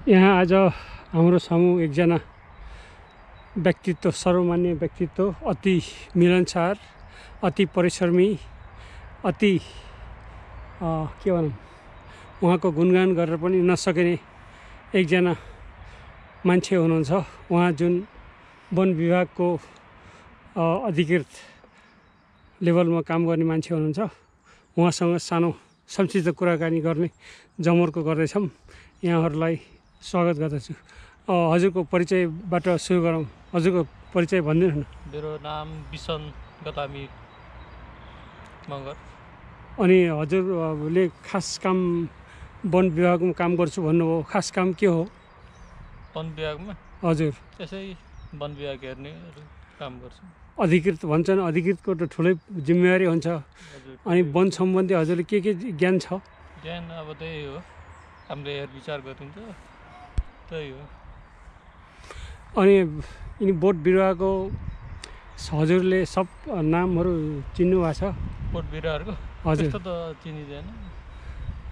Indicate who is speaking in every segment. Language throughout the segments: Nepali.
Speaker 1: यहाँ आज हाम्रो समूह एकजना व्यक्तित्व, सर्वमान्य व्यक्तित्व, अति मिलनसार, अति परिश्रमी, अति के भनौँ, उहाँको गुणगान गरेर पनि नसकिने एकजना मान्छे हुनुहुन्छ। उहाँ जुन वन विभागको अधिकृत लेभलमा काम गर्ने मान्छे हुनुहुन्छ। उहाँसँग सानो संक्षिप्त कुराकानी गर्ने जमर्को गर्दैछौँ। यहाँहरूलाई स्वागत गर्दछु। हजुरको परिचयबाट सुरु गरौँ। हजुरको परिचय भनिदिनु न।
Speaker 2: मेरो नाम बिसन गतामी मगर।
Speaker 1: अनि हजुरले खास काम वन विभागमा काम गर्छु भन्नुभयो, खास काम के हो?
Speaker 2: वन विभागमा
Speaker 1: हजुर
Speaker 2: त्यसै वन विभाग हेर्ने काम गर्छु।
Speaker 1: अधिकृत भन्छन्, अधिकृतको त ठुलै जिम्मेवारी हुन्छ। अनि वन सम्बन्धी हजुरले के ज्ञान छ?
Speaker 2: ज्ञान अब त्यही हो, हामीले हेरविचार गरिन्छ, त्यही हो।
Speaker 1: अनि यिनी बोट बिरुवाको हजुरले सब नामहरू चिन्नु भएको छ?
Speaker 2: बोट बिरुवाहरूको
Speaker 1: हजुर
Speaker 2: त्यस्तो त चिनिँदैन।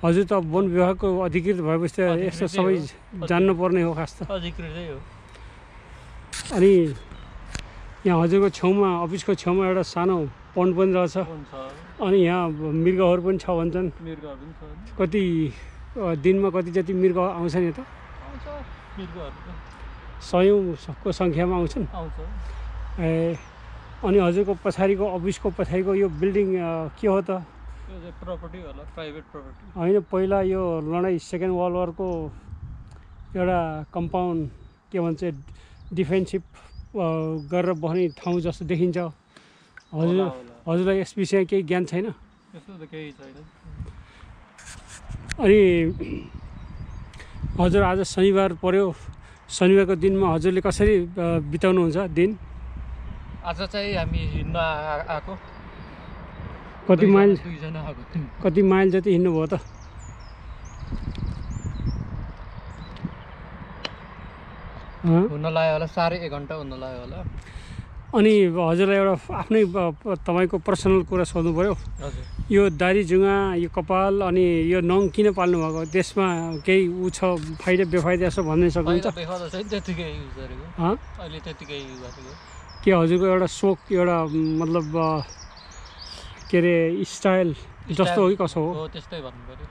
Speaker 1: हजुर त वन विभागको अधिकृत भएपछि यस्तो सबै जान्नुपर्ने हो खास त।
Speaker 2: अधिकृतै हो।
Speaker 1: अनि यहाँ हजुरको छेउमा, अफिसको छेउमा एउटा सानो पन्ड पनि रहेछ। अनि यहाँ मृगहरू पनि छ भन्छन्।
Speaker 2: मृगहरू पनि छ।
Speaker 1: कति दिनमा कति जति मृग आउँछन् यता?
Speaker 2: आउँछ मृगहरू
Speaker 1: सयौँको सङ्ख्यामा आउँछन्।
Speaker 2: आउँछ।
Speaker 1: ए अनि हजुरको पछाडिको, अफिसको पछाडिको यो बिल्डिङ के हो त?
Speaker 2: यो चाहिँ प्रपर्टी होला, प्राइभेट प्रपर्टी
Speaker 1: होइन, पहिला यो लडाइँ सेकेन्ड वर्ल्ड वरको एउटा कम्पाउन्ड, के भन्छ, डिफेन्सिभ गरेर बस्ने ठाउँ जस्तो देखिन्छ। हजुरलाई यस विषयमा केही ज्ञान छैन?
Speaker 2: त्यस्तो त केही छैन।
Speaker 1: अनि हजुर आज शनिबार पर्यो, शनिबारको दिनमा हजुरले कसरी बिताउनुहुन्छ दिन?
Speaker 2: आज चाहिँ हामी हिँड्न आएको।
Speaker 1: कति माइल?
Speaker 2: दुईजना आएको।
Speaker 1: कति माइल जति हिँड्नुभयो त?
Speaker 2: हुन लाग्यो होला, 1.5 घन्टा हुन लाग्यो होला।
Speaker 1: अनि हजुरलाई एउटा आफ्नै तपाईँको पर्सनल कुरा सोध्नु पऱ्यो।
Speaker 2: हजुर,
Speaker 1: यो दारी जुङ्गा, यो कपाल अनि यो नङ किन पाल्नु भएको? त्यसमा केही ऊ छ, फाइदा बेफाइदा यसो भन्नै सक्नुहुन्छ?
Speaker 2: देखाउँदा चाहिँ त्यतिकै युज गरेको। अहिले त्यतिकै युज गरेको।
Speaker 1: के हजुरको एउटा सोक, एउटा मतलब के अरे स्टाइल जस्तो हो कि कसो हो?
Speaker 2: हो, त्यस्तै भन्नु पऱ्यो।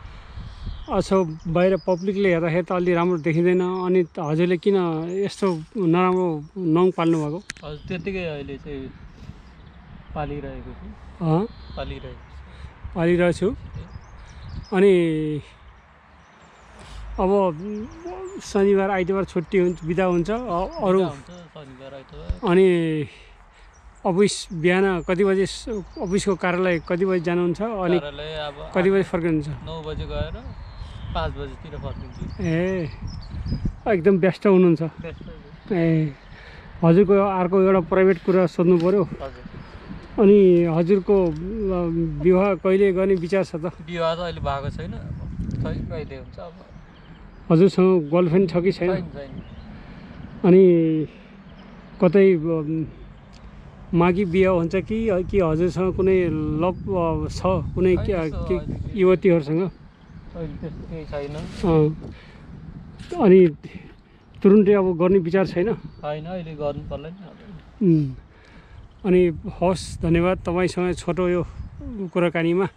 Speaker 1: अच्छा, बाहिर पब्लिकले हेर्दाखेरि त अलि राम्रो देखिँदैन। अनि हजुरले किन यस्तो नराम्रो नङ पाल्नु भएको?
Speaker 2: हजुर, त्यतिकै अहिले चाहिँ पालिरहेको छु।
Speaker 1: पालिरहेको छु। अनि अब शनिबार आइतबार छुट्टी हुन्छ, बिदा हुन्छ अरू। अनि अफिस बिहान कति बजे, अफिसको कार्यालय कति बजी जानुहुन्छ? अनि कति बजी फर्किनुहुन्छ?
Speaker 2: 9 बजे गएर 5 बजेतिर फर्किन्छु।
Speaker 1: ए एकदम व्यस्त हुनुहुन्छ। ए हजुरको अर्को एउटा प्राइभेट कुरा सोध्नु पऱ्यो। अनि हजुरको विवाह कहिले गर्ने विचार छ त?
Speaker 2: विवाह त अहिले भएको छैन, कहिले हुन्छ अब।
Speaker 1: हजुरसँग गर्लफ्रेन्ड छ कि छैन? अनि कतै मागी बिहा हुन्छ कि हजुरसँग कुनै लभ छ कुनै युवतीहरूसँग?
Speaker 2: केही छैन।
Speaker 1: अनि तुरुन्तै अब गर्ने विचार छैन?
Speaker 2: होइन, अहिले गर्नु पर्दैन।
Speaker 1: अनि हवस्, धन्यवाद। तपाईँसँग छोटो यो कुराकानीमा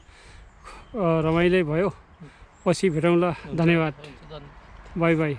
Speaker 1: रमाइलो भयो। पछि भेटौँला। धन्यवाद। By by.